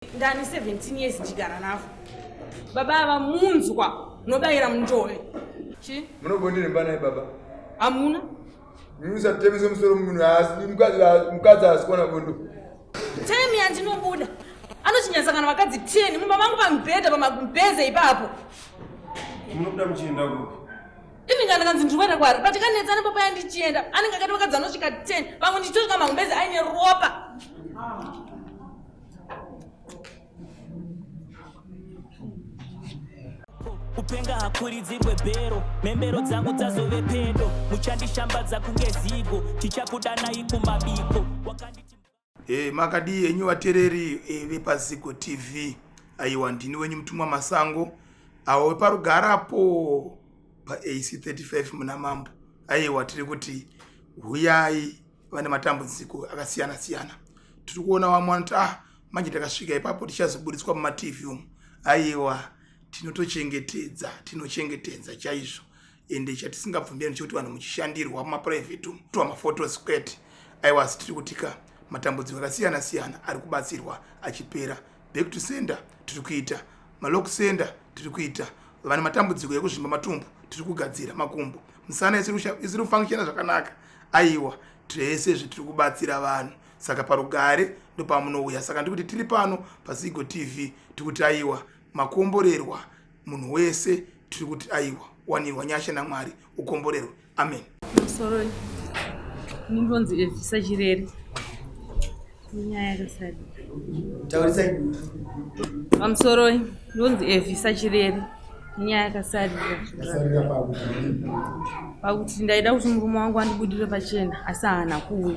Ndani 17 years ndichigara navo. Baba ava munzwa unobayira munjove. Chi? Munobondiremba naye baba? Hamuna. Musatemise musoro munhu asi mukadzi mukadzi haasi kuona bondo. Time yandinobuda anochinyatsa kana vakadzi 10 mumba mangu pamubhedha pamagumbeze ipapo. Munobuda muchienda kupi? Ini kana kanzi ndiri kuenda kwaari but kanetsana papa yandichienda anenge akati vakadzi anosvika 10 vamwe ndichitosvika magumbeze aine ropa. Kupenga hakuridzirwe bhero, mhembero dzangu dzazove pedo, muchandishambadza kunge zigo, tichakudanai kumabiko. Wakanditi E, makadii henyu vatereri e, vepaZigo TV? Aiwa, ndini wenyu mutumwa Masango, awo weparugarapo paAC 35 muna Mambo. Aiwa, tiri kuti huyai vane matambudziko akasiyana siyana. Tiri kuona vamwe vanoti ah, manje takasvika ipapo tichazoburitswa mumatv umu. Aiwa, tinotochengetedza, tinochengetedza chaizvo ende chatisingabvumiri ndechekuti vanhu muchishandirwa mumaprivate umu twa mafotos kwete. Aiwa, asi tiri kutika matambudziko akasiyana siyana ari kubatsirwa achipera. Back to sender tiri kuita, malock sender tiri kuita, vane matambudziko ekuzvimba matumbu tiri kugadzira, makumbo musana isiri kufunctiona zvakanaka. Aiwa, zvese izvi tiri kubatsira vanhu, saka parugare ndopamunouya. Saka ndikuti tiri pano paZigo TV, tikuti aiwa, makomborerwa munhu wese, tiri kuti aiwa, wanirwa nyasha naMwari, ukomborerwe. Amen. Musoro ndinonzi Evisa Chireri. Nyaya yakasari. Taurisai. Pamusoro ndinonzi Evisa Chireri. Nyaya yakasarira. Yakasarira pakuti pakuti ndaida kuti murume wangu andibudire pachena asi haana kuuya.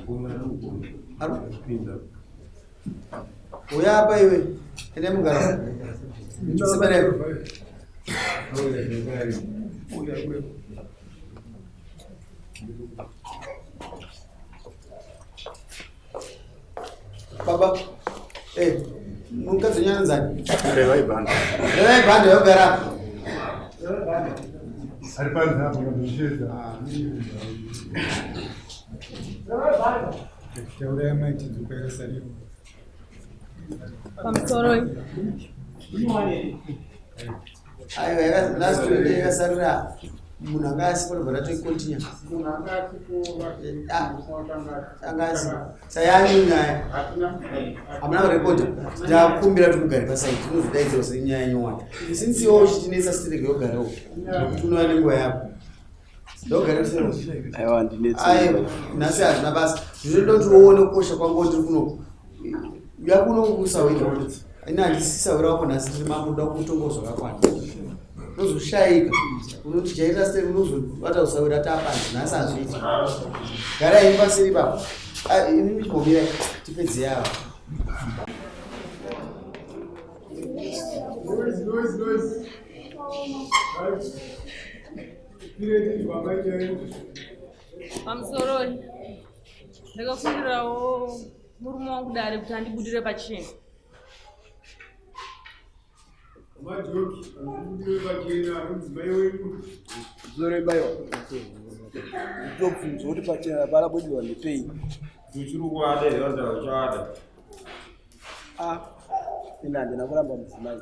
Uya apa iwe. Ende mugara. Sibere. Baba. Eh, mukadzi nyanzani. Revai bhanda. Revai bhanda yogara. Ari panze apo ngazvicheza. Taurai mai tidzoka yakasarira. Pamusoro Aiwa, last week yakasarira munhu anga asipo ndobva tatoikontinya. Munhu anga asipo anga asipo. Sayani nyaya. Hamuna kurekodha. Ndakumbira kuti mugare pasaidi tinozodaidzira senyaya nyowani. Since iwe uchitinetsa sitirege yogara uko. Nekuti unouya nenguva yako. Ndogara kusero. Aiwa ndinetse. Aiwa, nhasi hazvina basa. Zvinoda kuti uone kukosha kwangu ndiri kuno. Uya kuno kusahwira. Ini handisi sahwira wako nhasi ndiri mambo ndoda kutonga zvakakwana. Unozoshaika. Unotijairira sei unozobata usahwira tapanzi nhasi hazviiti. Garai henyu pasiri ipapo. Ah, imi muchimbomirai tipedze ava. Noise, noise, noise. Right. Pamusoroi ndakafungirawo murume wangu dare kuti andibudire pachena. Majoki andibudire pachena mudzimai wenyu. Zorembaiwa. Ndobvunzwa kuti pachena parabudirwa ndepei. Uchiri kuada here kana uchada? Ah, ini handina kuramba mudzimai.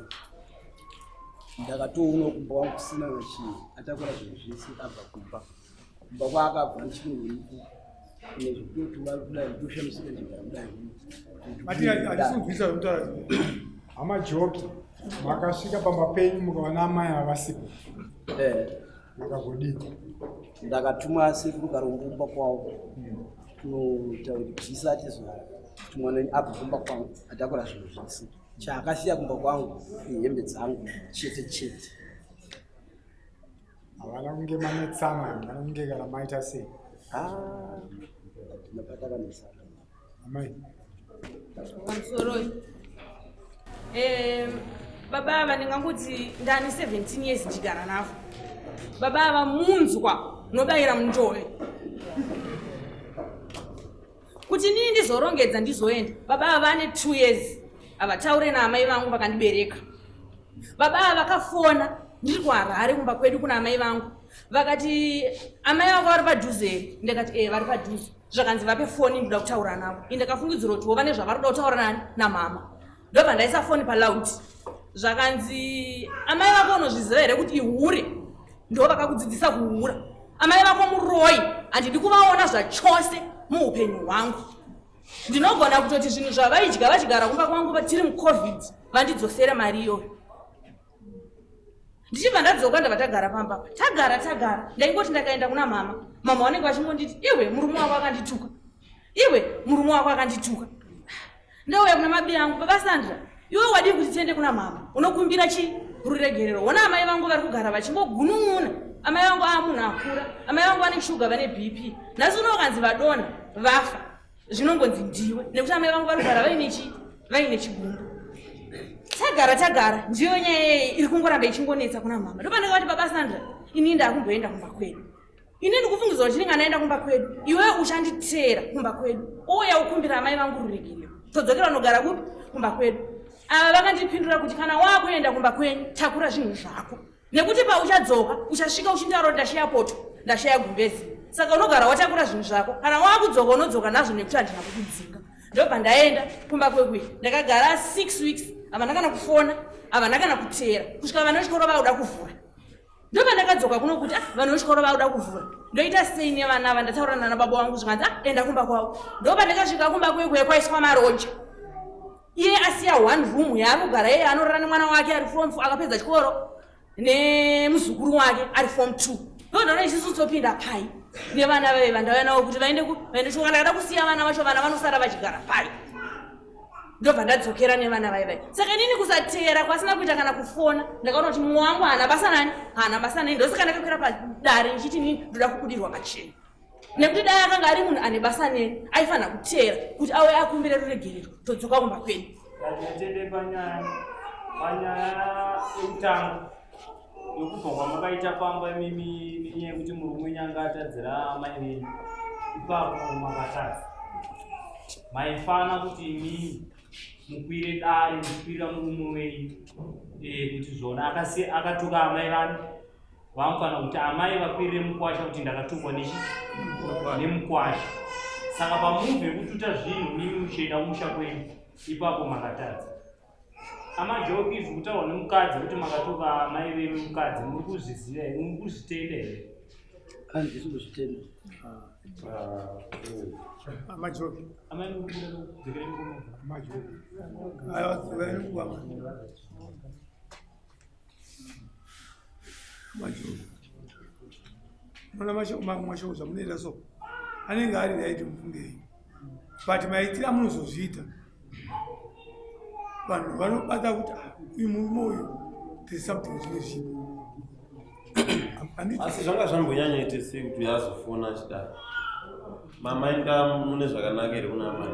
Ndakatoona kumba kwangu kusina na chii atakura zvinhu zvese abva kumba. Kumba kwaakabva ndichingoripo. Nezvekutotuma kudai ndoshamisika ndichigara kudai. Mati hatisunzwisa zvekutaura. Hama Joki, makasvika pamba penyu mukaona amai havasipo. Eh. Makagodii? Ndakatuma sekuru Karombo kumba kwavo. Kunoita kuti bvisa atizwa kuti mwana abva kumba kwangu atakura zvinhu zvese. Chaakasiya kumba kwangu ihembe dzangu chete chete. Havana kunge manetsana, havana kunge kana maita sei. Ah, tinopatakanetsana. Amai. Pamusoroi. Eh, baba ava ndingangoti ndani 17 years ndichigara navo. Baba ava munzwa unobayira munjove. Kuti inini ndizorongedza ndizoenda. Baba ava vane 2 years. Havataure naamai vangu vakandibereka. Baba ava vakafona ndiri kuHarare kumba kwedu kuna amai vangu. Vakati amai vako vari padhuze here? Ndikati eh vari padhuze. Zvakanzi vape foni ndoda kutaura navo. Ini ndakafungidzira kuti vane zvavari kuda kutaura nani namama. Ndobva ndaisa foni paloud. Zvakanzi amai vako unozviziva here kuti ihure? Ndo vakakudzidzisa kuhura. Amai vako muroyi, handidi kuvaona zvachose muupenyu hwangu. Ndinogona kutoti zvinhu zvavaidya vachigara kumba kwangu tiri muCovid vandidzosere mari iyoyo. Ndichibva ndadzoka ndabva tagara pamba apa. Tagara tagara ndaingoti ndakaenda kuna mama, mama vanenge vachingonditi iwe murume wako akandituka, iwe murume wako akandituka. Ndauya kuna mabi angu, baba Sandra, iwe wadii kuti tiende kuna mama unokumbira chi ruregerero. Hona amai vangu vari kugara vachingogunun'una. Amai vangu aa munhu akura, amai vangu vane shuga, vane BP. Nhasi uno vakanzi vadonha vafa, zvinongonzi ndiwe nekuti amai vangu vari kugara vaine chi vaine chigumbu. Tagara tagara ndiyo nyaya iri kungoramba ichingonetsa kuna mama. Ndopandanga vati baba Sandra, ini ndakumboenda kumba kwedu. Ini ndikufungidzwa kuti ndinenge ndaenda kumba kwedu, iwe uchanditeera kumba kwedu, ouya ukumbira amai vangu ruregerero, todzokera unogara kupi? Kumba kwedu. Ava vakandipindura kuti kana wakuenda kumba kwenyu takura zvinhu zvako, nekuti pauchadzoka uchasvika uchintaura kuti ndashaya poto, ndashaya gumbezi, saka unogara watakura zvinhu zvako. Kana wakudzoka unodzoka nazvo nekuti handina kukudzinga. Ndobva ndaenda kumba kwekwe, ndakagara 6 weeks, havana kana kufona, havana kana kuteera, kusvika vana vechikoro vakuda kuvhura. Ndopandakadzoka kuno kuti ah, vanhu vechikoro vakuda kuvhura, ndoita sei nevana ava? Ndataura nana baba wangu zvikanzi ah, enda kumba kwavo. Ndopandakasvika kumba kwekwe kwaiswa maroja, iye asiya one room yaari kugara iye anorara nemwana wake ari form 4 akapedza chikoro nemuzukuru wake ari form 2. Ndondaona isusu topinda pai nevana vave vandauya navo kuti vaende vaende chikoro. Ndakada kusiya vana vacho, vana vanosara vachigara pai. Ndobva ndadzokera nevana vai vai. Saka inini kusateera kwasina kuita kana kufona, ndakaona kuti mumwe wangu haana basa nani, haana basa nani. Ndosaka ndakakwira padare ndichiti inini ndoda kubudirwa pachena, nekuti dai akanga ari munhu ane basa neni aifanira kuteera kuti auye akumbire ruregerero, todzoka kumba kwedu. Ngatende panyaya yekutanga yekubva kwamakaita pamba imimi nenyaya yekuti murume wenyu anga atadzira amai venyu, ipapo makatadza. Maifana kuti imimi mukwire dare muchikwirira murume wenyu kuti zvona akatuka amai vani vamufana kuti amai vakwirire mukwasha kuti ndakatukwa nechi nemukwasha. Saka pamuvhe yekututa zvinhu mimi muchienda kumusha kwenyu, ipapo makatadza. Amajoki izvi kutaurwa nemukadzi kuti makatuka amai venyu mukadzi, muri kuzviziva here? Muri kuzvitenda here? Handisi kuzvitenda. Amajoki. Amai muri kuda kudzokera mukomana? Amajoki. Aiwa, dzokerai kuba. Amajoki. Unoona mashoko mamwe mashoko zvamunoita so anenge ari right mufungei, but maitiro amunozozviita vanhu vanobata kuti ah, uyu murume uyu there's something zvine zvipo. Asi zvanga zvambonyanyaite sei kuti uyo azofona achidaro? Mamaenda mune zvakanaka here kuna amai?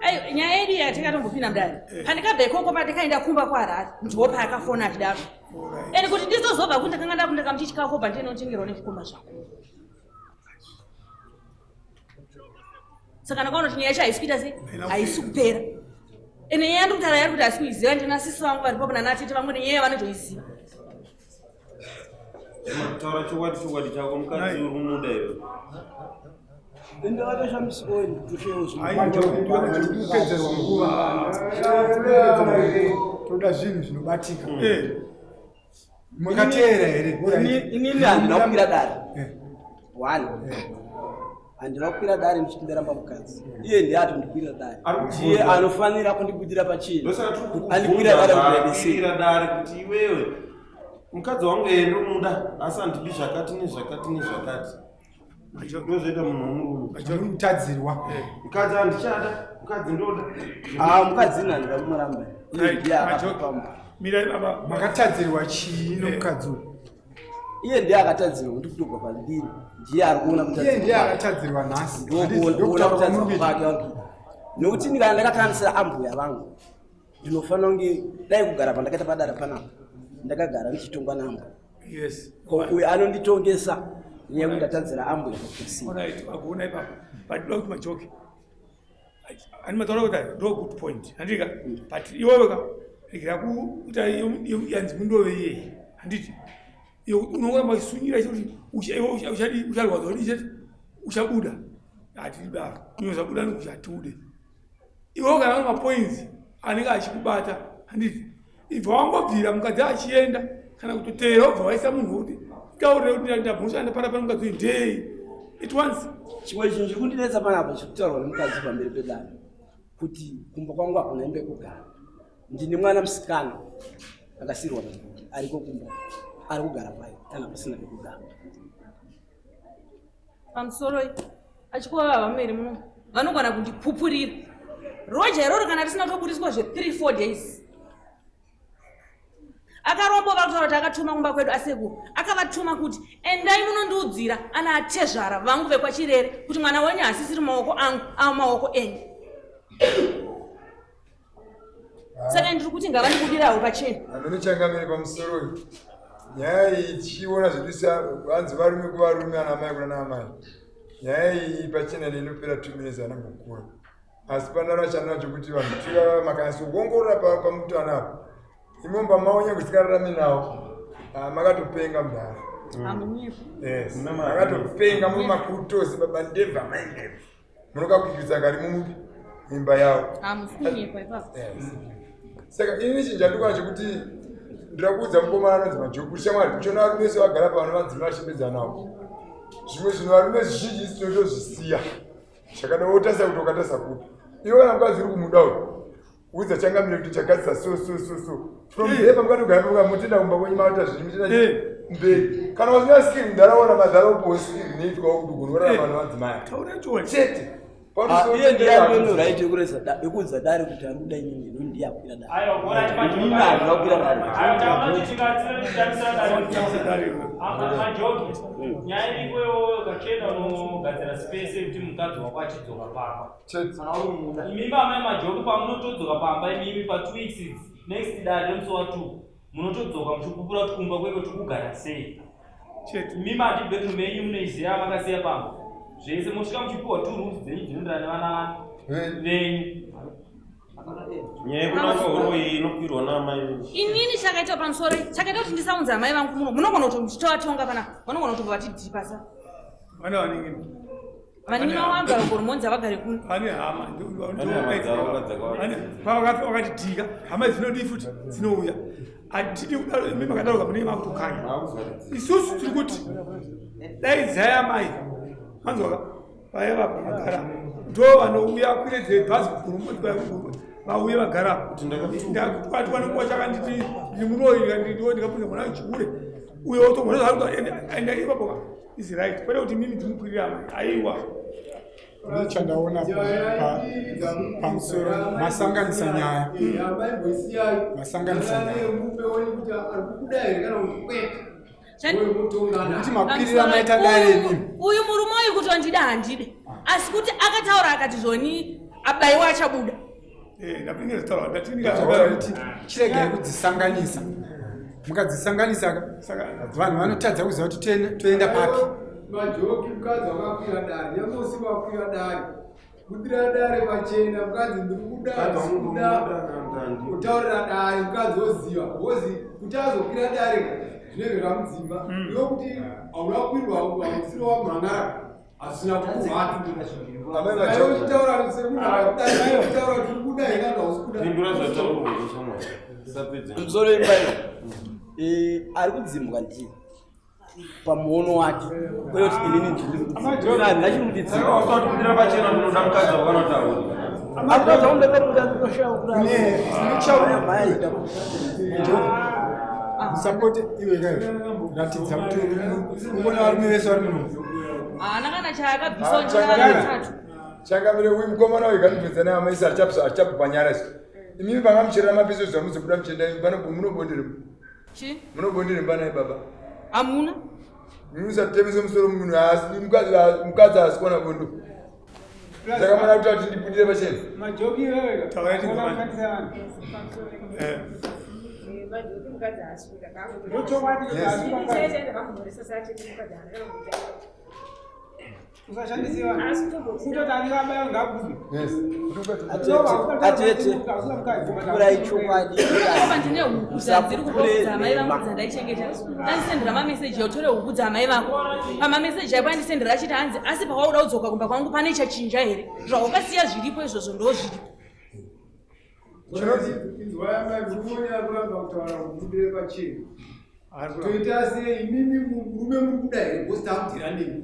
Ayo, nyaya yedu yatikatombopinda mudare pandikabva ikoko, pandikaenda kumba kwaHarare ndipo paakafona achidaro. Ende kuti ndizozobva kuti ndakanga ndakunda kamuti chikafu bva ndinotengerwa nezvikomba zvako. Saka ndakaona kuti nyaya yacho haisi kuita sei, haisi kupera. Ende nyaya yandikutaura yari kuti haisi kuiziva, ndina sisi vangu varipo kuna natete vangu nenyaya vanotoiziva. Taura chokwadi, chokwadi chako, mukadzi uri kumuda here? Ndakatoshamisikawo nditoshewo Kupedzerwa nguva, toda zvinhu zvinobatika. Makateera here? Inini handina kukwira dare. One, handina kukwira dare ndichiti ndaramba mukadzi. Iye ndiye atondikwirira dare, ndiye anofanira kundibudira pachena. Andikwira dare kuti Kwira dare kuti iwewe mukadzi wangu ee ndomuda, asi handidi zvakati nezvakati nezvakati. Ndozoita munhu womurume Mutadzirwa. Mukadzi handichada, mukadzi ndoda. Ah, mukadzi ini handina kumuramba, iye ndiye akapamba. Mirai baba. Makatadzirwa chii nomukadzi uyu? Iye ndiye akatadzirwa kuti kutobva pandiri ndiye ari kuona. Iye ndiye akatadzirwa nhasi. Ndokuona Ndokutaura kutadzirwa kwamuri kwake kuita. vari kuita, nekuti kana ndakatamisira ambuya vangu ndinofanira kunge dai kugara pandakaita padara panapa ndakagara ndichitongwa naambuya. Ko uyu anonditongesa nyaya yekuti ndatadzira ambuya kusi. Alright, wagona ipapo. But ndoda kuti majoki ani mataura kuti ndo good point, handika? But iwewe ka regera kuita yanzi mundove iyeye, handiti? Iwe unongoramba uchisunyira chekuti iwe ucharwadza kuti chete uchabuda, hatidi daro. Unozabuda nekuti hatiude iwe kana une mapoints. anenge achikubata handiti ibva wangobvira mukadzi achienda kana kutoteera wobva waisa munhu wekuti taurire kuti ndamhosva ndapara pano mukadzi uyu ndei it once chimwe chinhu chiri kundinetsa panapa chiri kutaurwa nemukadzi pamberi pedare kuti kumba kwangu hakuna imba yekugara ndine mwana musikana akasirwa ariko kumba ari kugara pai kana pasina pekugara Pamusoroi achikova vameri muno vanogona kundipupurira roja iroro kana risina kutoburitswa zve 3 4 days akarombo vakutaura kuti akatuma kumba kwedu asekuru akavatuma kuti endai munondiudzira ana atezvara vangu vekwachirere kuti mwana wenyu hasisiri maoko angu ava maoko enyu saka ndiri kuti ngavandibudirawo pachena amene changamire pamusoro uyu nyaya iyi tichiona zvedu hanzi varume kuvarume ana amai kuna naamai nyaya iyi pachena inopera two minutes anambokura asi pandana chandana chokuti vanhu tiva makanyatsokuongorora pamutana apo imomba mavo nyange tikararame nawo ah, makatopenga mudhara yes makatopenga muri makutosi baba ndebva mai ndebva munokakwikwidzana kari mumupi imba yavo saka ini chinhu chandikuona chekuti ndira kuudza mukomana anonzi majoku shamwari uchiona varume vese vagara pavano vadzima vachipedza navo zvimwe zvinhu varume zvizhinji isi tinotozvisiya zvakada wotarisa kuti ukatarisa kupi iwe kana mukadzi uri kumuda uyu udza changamire kuti chagadzisa so so so so from there pamukatogara pamuka motenda kumba kwenyu maita zvinhu mutenda mberi kana usina skill ndaraona madhara upo skill inoitwa kuti ugone kurarama nemadzimai chete Ah, iye ndiye anono right yekureza da- yekuudza dare kuti ari kuda inini no ndiye akwira dare Aiwa, bora inini handina kukwira dare Aiwa, taona kuti tingatambisa dare. Majoki, nyaya iriko iyoyo ukachena unogadzira space yekuti mukadzi wako achidzoka pamba. Imimi amai majoki pamunotodzoka pamba imimi pa two weeks idzi, next dare remusi wa two munotodzoka muchipupura kuti kumba kweko tikugara sei. Imimi handi bedroom yenyu munoiziva makasiya pamba. Zvese mosvika muchipiwa two rooms dzenyu dzinoenderana nevana venyu. Nyaya yekunanga huroyi inokwirwa naamai venyu. Inini chakaita pamusoro chakaita kuti ndisaunza amai vangu muno munogona kuti muchitovatonga pana vanogona kutobva vatidhipa sa. Vana vanenge Vanin'ina vangu vagara kuGoromonzi havagare kuno. Vane hama Vane hama dzavo dzakawanda. pavakafa vakatidhika hama dzinodii futi dzinouya hatidi kudaro imi makadaroka munenge makutokanya isusu tiri kuti dai dzai amai manzwaka vaya vapamagara ndo vanouya kwire dzebhazi kuGoromonzi vauye vagara ndakwatwa nenguva chakanditi ndiri muroyi ndikapinza mwana chihure uyo otomwana enda ipapo is right kwete kuti mimi ndimukwirira amai aiwa Chandaona pamusoro masanganisa nyaya masanganisa nyaya nekuti makwirira maita dare imimi uyu murume uyu kuti wandida handide asi kuti akataura akati zvoni abaiwa achabuda chiregai kudzisanganisa mukadzisanganisa ka vanhu vanotadza kuziva kuti toenda papi majoki mukadzi wakakwira dare nyange usiku wakwira dare kudira dare pachena mukadzi ndiri kuda kuda kutaurira dare mukadzi woziva wozi kuti azokwira dare zvinenge zvamudzimba iwe kuti hauna kukwirwa hausiri wamhan'ara hazvina kuhwatamusoro imba iyo ari kudzimbwa ndiye pamuono wake kwete kuti inini ndinandina chinomudidzira pachena munoda mukadzi wakanotaura musapote iwe kayo ratidza kuti ungona varume vese vari muno haana kana chaakabvisa chaakatatu changamire uyu mukomana uyu kanibvunza neamaisa achapisa panyara izvi imimi vangamucherera mapiso zvamuzobuda muchienda munobondere chi munobondere mbanai baba hamuna musatemise musoro munhu mukadzi haasi kuona bondo saka mwana kuti ati ndibudire pachena majoki iwewe usashandisiwa kutoti anenge abaya ngaabvunze atete kurai chokwadi apa ndine huku dzandiri kupa amai vangu dzandaichengeta andisendera mameseji otore huku dzaamai vako pamameseji apo andisendera achiti hanzi asi pawauda kudzoka kumba kwangu pane chachinja here zvawakasiya zviripo izvozvo ndo zviripo Inzwai amai, murume wenyu ari kuramba kutaura kubudire pachena. Toita sei imimi murume muri kuda here because takudhira nemi.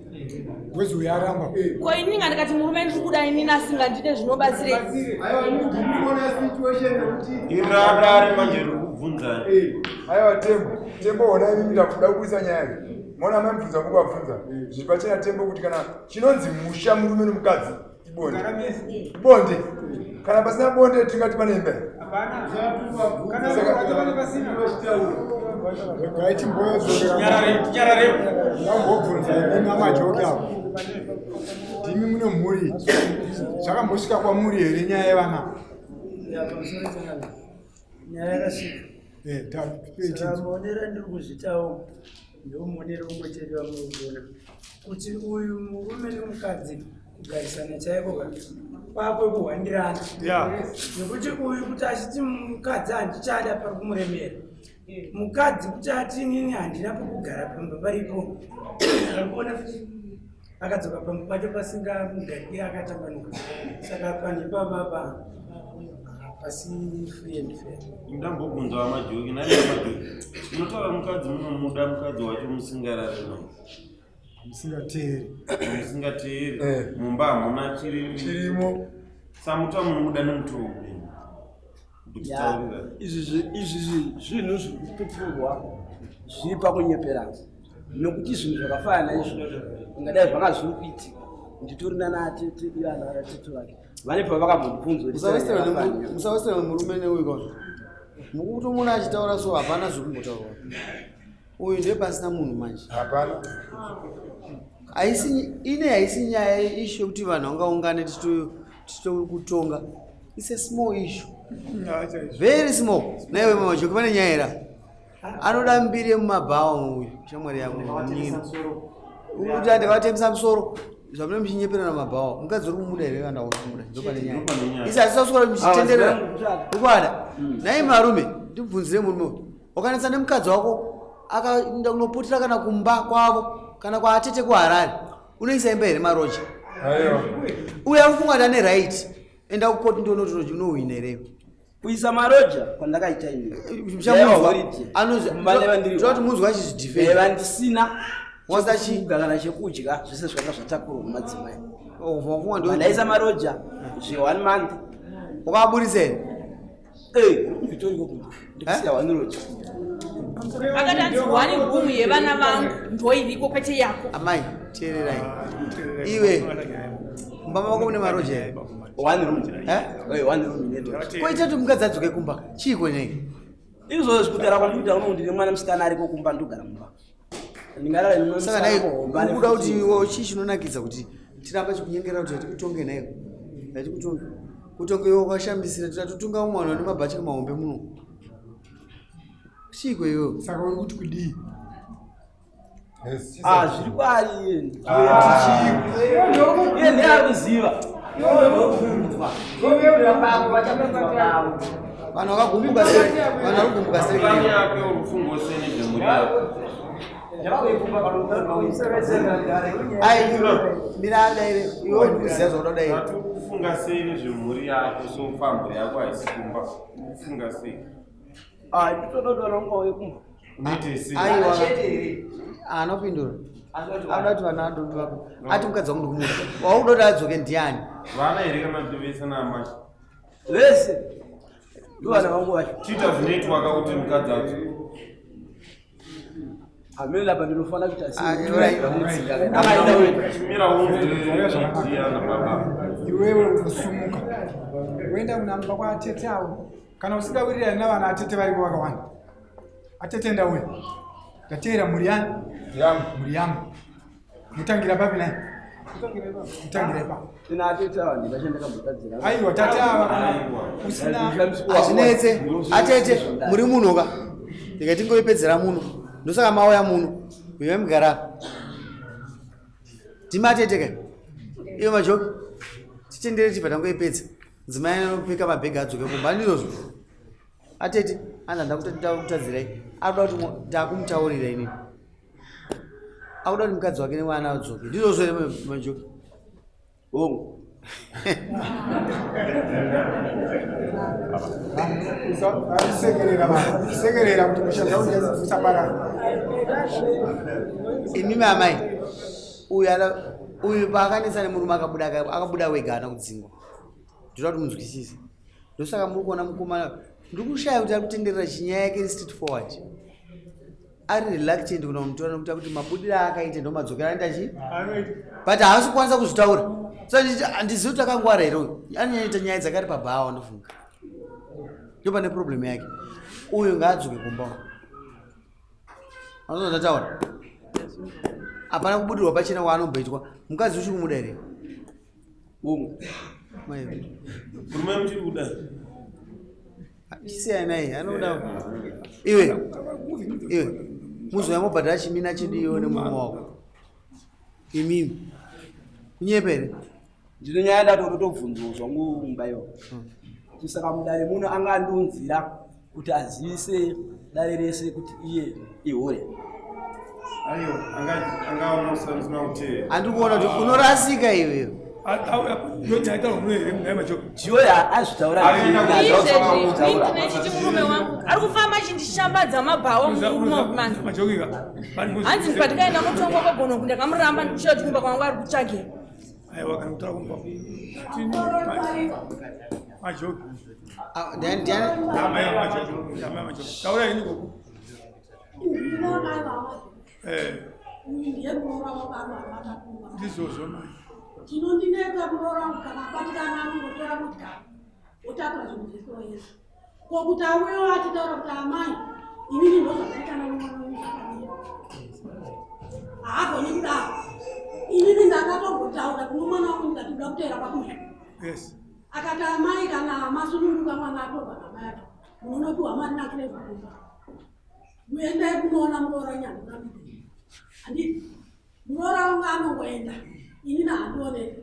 Because uyu aramba. Ko inini nga ndikati murume ndiri kuda inini asingandide zvinobatsirei? Aiwa inini ndiri kuona situation yekuti Iradare manje riri kubvunzani. Aiwa Tembo, Tembo hona imimi ndakuda kuisa nyaya iyi. Mona mai mubvunza mukuvabvunza. Zviri pachena Tembo kuti kana chinonzi musha murume nemukadzi ibonde. Ibonde. Kana pasina bonde tingati pane imba here? Regai timbodzokera. Ndambobvunza imi amajoki avo. Ndimi mune mhuri. Zvakambosvika kwamuri here nyaya yevana? Nyaya yakasvika. Eh, Saka maonero andiri kuzviitawo ndomuonero umwe chete wamuri kuona kuti uyu murume nemukadzi kugarisana chaiko ka kwakwe kuhwandirana nekuti uyu kuti achiti mukadzi handichada pari kumuremera mukadzi kuti ati inini handina pokugara pamba paripo ari kuona kuti akadzoka pamba pacho pasingamugariki akatambanuka saka panhu ipapapa pasi free and fair. Ndambobvunza vamajoki nani vamajoki unotaura mukadzi munomuda mukadzi wacho musingarari naye Musingateeri. Musingateeri. Mumba hamuna chirimo. Samuta munomuda nemutoo Ya, izvi zvinhu zviri kupupurwa zviri pakunyeperana nokuti zvinhu zvakafanana izvo ingadai zvanga zviri kuitika nditori nana atete ivo ana atete vake vane pavakambondibvunza kuti Musawesera murume neuyu kwazvo. Mukutomuona achitaura so hapana zvekumbotaurwa. Uyu ndiye pasina munhu manje. Hapana. Haisi ine haisi nyaya issue yekuti vanhu vangaungane tichitokutonga. It's a small issue. Very small. Naiwe mama Joki pane nyaya here? Anoda mbiri yemumabhawa uyu shamwari yako munyini. Kuti ndakatemesa musoro zvamune muchinyeperana mabhawa mukadzi uri kumuda here kana uri kumuda ndopane nyaya. Isi hatisaswera muchitenderera. Ukwada. Nai marume ndibvunzire murume uyu. Wakanetsa nemukadzi wako akaenda kunoputira kana kumba kwavo kana kwaatete kuHarare unoisa imba here maroja? Aiwa. Uyu ari kufunga kuti ane right. Enda kukoti ndione kuti unohwina here. Kuisa maroja kwandakaita ini. Muchamunzwa. Anozvi munzwa achizvidefend. Eva ndisina Wasa chi kana chekudya zvese zvakanga zvatakurwa kumadzimai. Oh, Ndaisa maroja zve one month. Wakaburitsa here? Eh, nditori kokumba. Ndikusiya one roja. Akati hanzi one room yevana vangu ndoiriko kwete yako. Amai, teererai. Iwe mumba mako mune maroja here? One room. Eh? Eh, one room ine roja. Koita kuti mukadzi adzoke kumba. Chiiko nei? Izvozvo kutaura kwandikuita uno ndine mwana musikana ariko kumba ndogara mumba. Ndingarara nemwana Saka musikana nai kuhomba ane ukuda kuti 14. iwe chii chinonakidza kuti tiramba chikunyengerera kuti hatikutonge naiwe. Hatikutonge. Kutonge iwe wakashambisira tatotunga umwe vanhu vane mabhachi mahombe muno. Chiiko iwewe? Saka uri kuti kudii? Ah, zviri kwaari iye. Iye ndiye ari kuziva. Vanhu vakagumbuka sei? Vanhu vari kugumbuka sei? Plani yako yorufungo sei nezvemhuri yako? Ai, mira adaire. Iwe uri kuziva zvaunoda daire. Uri kufunga sei nezvemhuri yako sofa mhuri yako haisi kumba uri kufunga sei? Ah, nditododola ungauye kumba. Unoite sei? Aiwa. Anopindura. Anoda kuti vana vadoti vako. Ati mukadzi wangu ndikumuda. Waunoda kuti adzoke ndiani? Vana here kana kuti vese naamai? Vese. Ndovana vangu vacho. Chiita zvinoitwa kakuti mukadzi adzoke. Hameno lapa ndinofanira kuita sei. Ah, right. Chimira unzwe baba. Iwewe unosumuka woenda kunamba kwaatete avo kana usingawirirani navana atete variko vakawanda atete ndauya ndateera mhuri yani mhuri yangu mutangira papi nai mutangira ipapo Ina atete ava ndingachandakambotadzira. Aiwa, tate ava kana usina Hazvinetse. Atete muri muno ka. Ndikati ngoipedzera muno. Ndosaka mauya muno. Uye mugara. Ndimi atete ka. Iwe majoki. Titendere tibva tangoipedza. Mudzimai anopfeka mabhegi adzoke kumba ndizvozvo. Atete anza ndakutadzirai. Akuda kuti ndakumutaurira inini. Akuda kuti mukadzi wake nemwana adzoke. Ndizvozvo here majoki? Hongu. Sekerera vanhu, sekerera kuti musha usaparara. Imimi amai, uyu ana uyu paakanetsa nemurume akabuda akabuda wega haana kudzingwa. Ndinoda kuti munzwisise. Ndosaka muri kuona mukomana ndiri kushaya kuti ari kutenderera chinyaya yake iri straight forward. Ari reluctant kuna kumutora nekuti akuti mabudiro aakaita ndomadzokera anoita chii? But haasi kukwanisa kuzvitaura. So handizivi kuti akangwara here uyu. Anonyanyoita nyaya dzakari pabhawa ndofunga. Ndopane problem yake. Uyu ngaadzoke kumba. Anozwa ndataura. Hapana kubudirwa pachena kwaanomboitwa. Mukadzi uchiri kumuda here? Hongu. Mai. Murume muchiri kuda? Chisiyanai, anoda. Iwe. Iwe. Muzouya mobhadhara chimina chedu iwe nemurume wako. Imimi. Kunyepa here? Ndine nyaya ndatotobvunzwa zvangu mubaiwa. Saka mudare muno anga andiunzira kuti azivise dare rese kuti iye ihure. Aiwa, anga angaona usina kuteerera. Handiri kuona kuti unorasika iwewe. Jiyo azvitaura Izvezvi murume wangu ari kufamba achindishambadza mabhawa mumanzi. Hanzi patikaenda mutongo kwagono ndakamuramba ndikushaura kuti kumba kwangu ari kutsvagei. Aiwa kana kutaura kumba. Majoki. Ndiani ndiani? Amai majoki. Amai majoki. Taura henyu gogo. Eh. Ndizvozvo mai. Chinondinetsa muroora wangu kana abatikana anongotora motikari otakura zvinhu zvese oenda. Ko kuti auyewo achitaura kuti amai inini ndozvakaitana nemwana wenyu zvakadii. Haagoni kudaro. Inini ndakatombotaura kuno mwana wangu ndikati ndoda kuteera kwakuya. Yes. Akati amai kana masununguka mwana atorwa namai acho munonopiwa mari naCleva kumba. Muendai kunoona muroora nyandura mudii. Handiti muroora wangu anongoenda inini handioneki.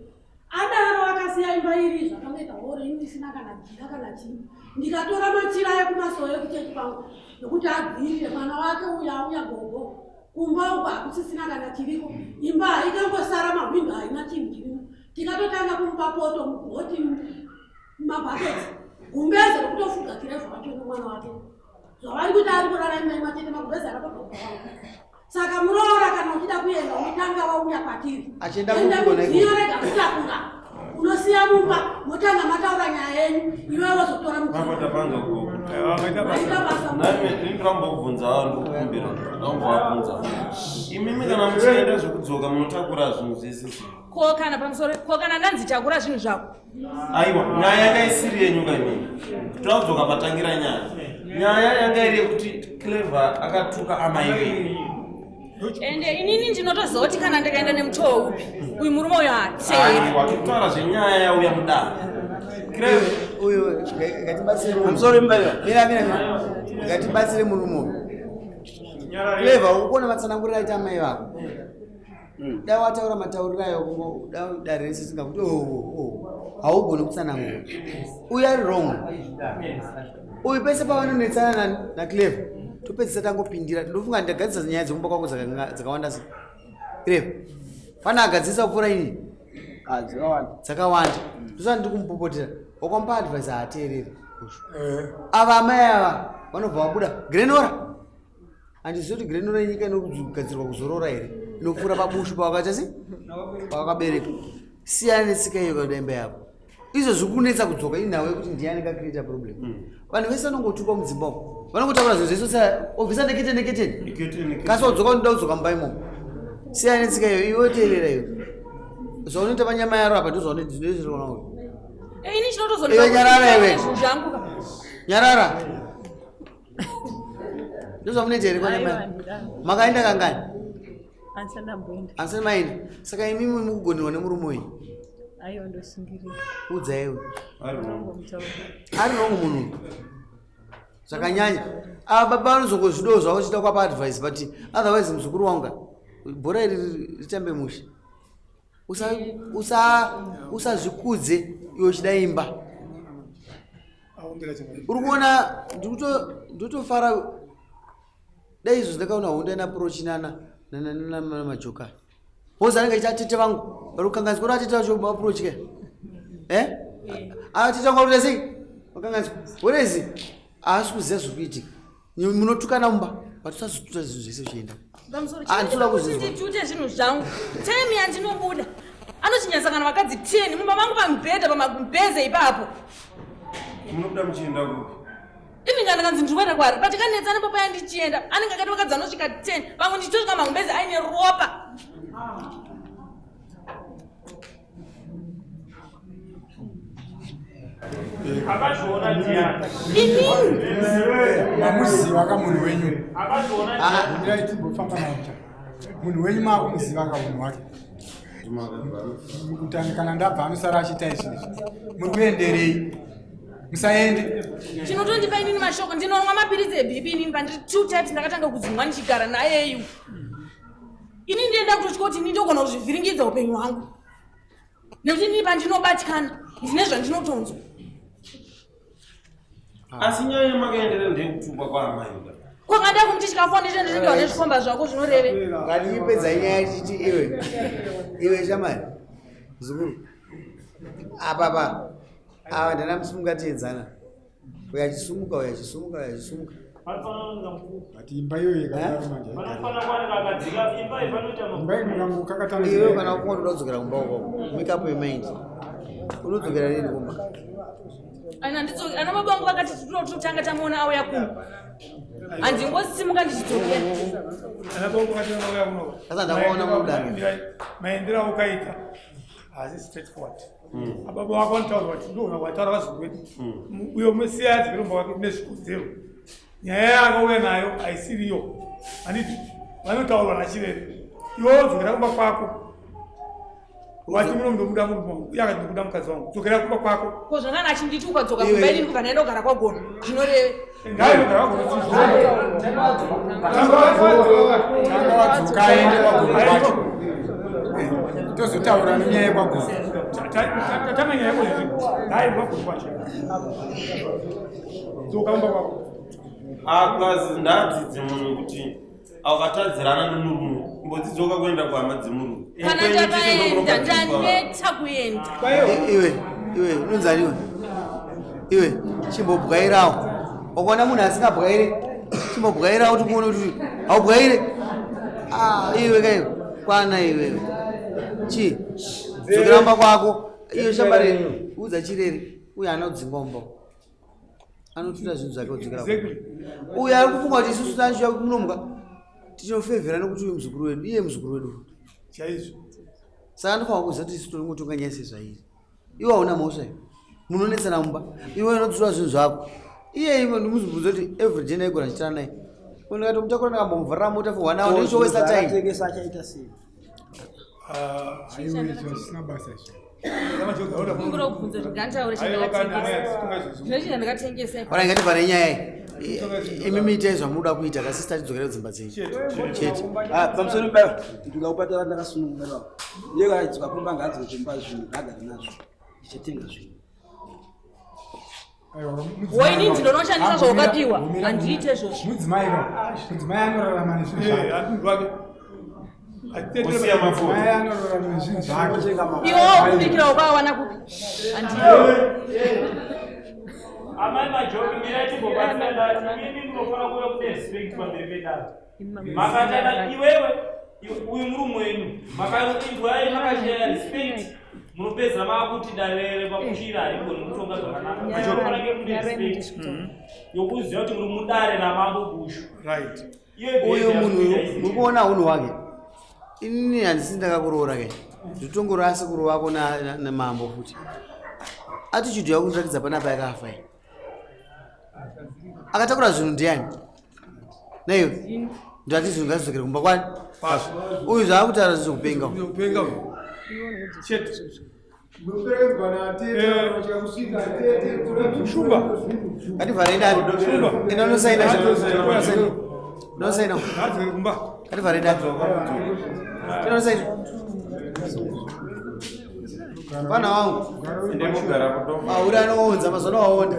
Adaro akasiya imba iri zvakangoita horo ini isina kana jira kana chii. Ndikatora machira ekumasowe ekuchechi kwangu nekuti adziirire mwana wake uya auya gogo. Kumba uko hakusisina kana chiriko. Imba ikangosara mahwindo haina chinhu chirimo. Tikatotanga kumupa poto mugoti mabhaketi gumbeze rekutofuga kirevha wacho nemwana wake. Zvavari kuita ari kurara imba imwe chete magumbeze akatobva wangu. Saka muroora kana uchida kuenda unotanga wauya kwatiri. Achienda Enda kupiko naiko? mudziyo rega kutakura. Unosiya mumba motanga mataura nyaya yenyu iwe wozotora mudziyo. Papa tapanza gogo. Maita basa. Nami ndini ndambobvunza ndikukumbira. Ndambovabvunza. Imimi kana muchienda zvekudzoka munotakura zvinhu zvese. Ko kana pamusoro ko kana ndanzi takura zvinhu zvako. Aiwa, nyaya yanga isiri yenyu kaimini. Tadzoka patangira nyaya. Nyaya yanga iri yekuti Clever akatuka amai venyu. Ende inini ndinotoziva kuti kana ndikaenda nemutoo upi uyu murume uyu haateeri. Aiwa, tokutaura zvenyaya yauya mudare. Clever uyu ngatibatsire murume. Pamusoro imba iyo. Mira mira mira. Ngatibatsire murume uyu. Clever ukuona matsananguriro aita amai vako. Dai wataura matauriro ayo kungo dai dare rese singakuti oh oh oh. Haugoni kutsanangura. Uyu ari wrong. Uyu pese pavanonetsana nani na Clever topedzisa tangopindira ndofunga ndagadzisa nyaya dzekumba kwako dzakawanda sei. Clever. Pane agadzirisa kupfuura ini. Ah, dzakawanda. Dzakawanda. Ndosaka ndiri kumupopotera. Wakamupa advice haateereri. Ava amai ava vanobva vabuda Grenora. Handizivi kuti Grenora inyika inogadzirwa kuzorora here inopfuura pabushu pawakaita sei pawakabereka. Siyana netsika iyo kana imba yako. Izvo zviri kunetsa kudzoka inhau yekuti ndiani akacreata problem. Vanhu vese vanongotukwa mudzimba umu. Vanongotaura zvinhu zvese sa obvisa nekete neketeni. Kasi wadzoka unoda kudzoka mumba imomo. Siyana netsika iyo iwe teerera iwe. Zvaunoita panyama yaro apa ndozvaunoita uyu. Ini chinotozondipa Iwe nyarara iwe. zvinhu zvangu ka. Nyarara. Ndozvamunoita here kwana mai? Makaenda kangani? Handisati ndamboenda. Handisati maenda. Saka imimi mukugonerwa nemurume uyu. Aiwa ndosungirira. Udza iwe. Ndongomutaura. Ari wrong munhu uyu. Zvakanyanya. Ava baba vanozongozvidawo zvavo chiita kwapa advice but otherwise muzukuru wangu ka, bhora iri ritambe mushe. Usazvikudze iwe uchida imba. Uri kuona ndikutofara dai izvo ndakaona hondo ina approach nana majoka. Hozi anenge achiti atete vangu vari kukanganiswa kuti atete vacho approach ke. Eh? Atete vangu vakuita sei? Vakanganiswa. Whereas haasi kuziva zviri kuitika. Munotukana mumba but usazotuta zvinhu zvese uchienda. Pamusoro Ah, ndinoda kuzvinzwa. nditute zvinhu zvangu time yandinobuda anochinyanisa kana vakadzi 10 mumba mangu pamubhedha pamagumbeze ipapo Munobuda muchienda kupi? Ini kana kanzi ndiri kuenda kwari patikanetsana papaya ndichienda anenge akati vakadzi anosvika 10 vamwe ndichitosvika magumbeze aine ropa. Akazviona ndiani? Inini. Mamuziva ka munhu wenyu. Akazviona ndiani? Mirai timbofamba naye. Munhu wenyu makumuziva ka munhu wake. Kuti kana ndabva anosara achiita izvi izvi. Muri kuenderei? Musaende. Chinotondipa inini mashoko ndinomwa mapiritsi ebp inini pandiri two types ndakatanga kudzimwa ndichigara nayeyu. Ini ndienda kutotya kuti ini ndogona kuzvivhiringidza upenyu hwangu. Nekuti inini pandinobatikana ndine zvandinotonzwa. Asi nyaya yamakaendera ndeyekutukwa kwaamai. Kwakada kumuti chikafu ndicho ndinenge nezvikomba zvako zvinoreve. Ngatiipedza nyaya tichiti iwe. Iwe shamari. Muzukuru. Apa pa. Ava ndana musimuka tiedzana. Uya achisumuka, uya achisumuka, uya achisumuka. But imba iyoyo ikadaro manje. Vanofanira kuwanika akadzika imba ipanoita Imba iyi mukangokakatana. Iwe kana ukuona unoda kudzokera kumba ukoko. Make up your mind. Unodzokera rini kumba? Ana ndidzoke ana baba vangu vakati totanga tamuona auya kuno. Handingosimuka ndichidzokera. Ana baba vakati vauya kuno. Sasa ndakaona mudaro. Maendero aukaita haasi straight forward. Ababa wako vanotaura kuti ndogona kuwataura vazukuru vedu. Uyo musiya adzokere kumba kwake nezvikonzero. Nyaya yaakauya nayo haisiriyo. Handiti vanotaurwa nachirere. Iwe wodzokera kumba kwako. Wati muno ndomuda murume wangu. Uye akati ndikuda mukadzi wangu. Dzokera kumba kwako. Ko zvangana achinditi ukadzoka kumba inini kubva ndaenda kugara kwagono zvinoreve. Ngainogara kwagono. Tanga wadzoka aende kwagono kwacho. Tozotaura nenyaya yekwagono. Tatanga nyaya yako izvi. Ngaende kwagono kwacho. Dzoka kumba kwako. Ah, plus ndadzidze munhu kuti akatadzirana nemurume kumbodzidzoka kuenda kuhama dzemurume. Kana ndakaenda ndaneta kuenda. Iwe, iwe, unonzani iwe? Iwe, chimbobwairawo. Ukaona munhu asingabwaire, chimbobwairawo kuti kuone kuti haubwaire. Ah, iwe kaiwe, kwana iwewe. Chi, dzokera kumba kwako. Iyo shambare, udza chirere. Uyo anodzingwa mumba. Anotuta zvinhu zvake odzokera. Exactly. Uyo ari kufunga kuti isusu tachiuya kunomuka tinofevhera nekuti uyu muzukuru wedu, iye muzukuru wedu. Chaizvo. Saka ndinofanira kuziva kuti isu toringotonga nyaya sezvairi. Iwe hauna mhosva iwe. Munonetsana mumba. Iwe unodzura zvinhu zvako. Iye iwe ndimuzvibvunza kuti every day ndaigona ndichitana naye. Ndikatomutakura ndikambomuvharira mota for one hour ndichowesta time. Akatengesa achaita sei? Aiwe izvo zvisina basa izvo. Kumbira kubvunza kuti nganditaure chandakatengesa. Zvine chandakatengesa. Ora ngativhare nyaya iyi. Imi miitai zvamunoda kuita kasi sisi tatidzokera kudzimba dzenyu. Chete. Ah, pamusoro payo ndikakupatara ndakasununguka baba. Iye akadzoka kumba ngaadzoke kumba zvinhu ngaagare nazvo. Ndichatenga zvinhu. Woini ndinonoshandisa zvaukapiwa. Handiite izvozvo. Mudzimai ka. Mudzimai anorarama nezvinhu zvake. Osiya mafuta. Mudzimai anorarama nezvinhu zvake. Iwe wakubikira ukawana kupi? Handiite. Amai majoki mirai timbobatsira ndati imi munofanira kuuya kune respect pamberi pedare. Makatana iwewe uyu murume wenyu makainzwai makashaya respect munopedza maakuti dare repakuchira harigoni kutonga zvakanaka. Munofanira kunge mune respect yokuziva kuti muri mudare ramambo Bushu. Right. Uyu munhu uyu muri kuona unhu hwake. Inini handisi ndakakuroora ke. Zvitongorasi kurovako namambo futi. Attitude yako kundiratidza panapa yakafa iyi. Akatakura zvinhu ndiani? Naiwe. Ndati zvinhu ngazidzokere kumba kwani? Uyu zvaakutaura zvekupenga. Kupenga uyu. Chete. Munoperekedzwa natete kusvika kusvika tete Shumba. Ngativhare dare. Enda unosaina. Unosaina. Ngadzokere kumba. Ngativhare dare. Enda unosaina. Mfana wangu. Mahure anoonza mazuva ano waonda.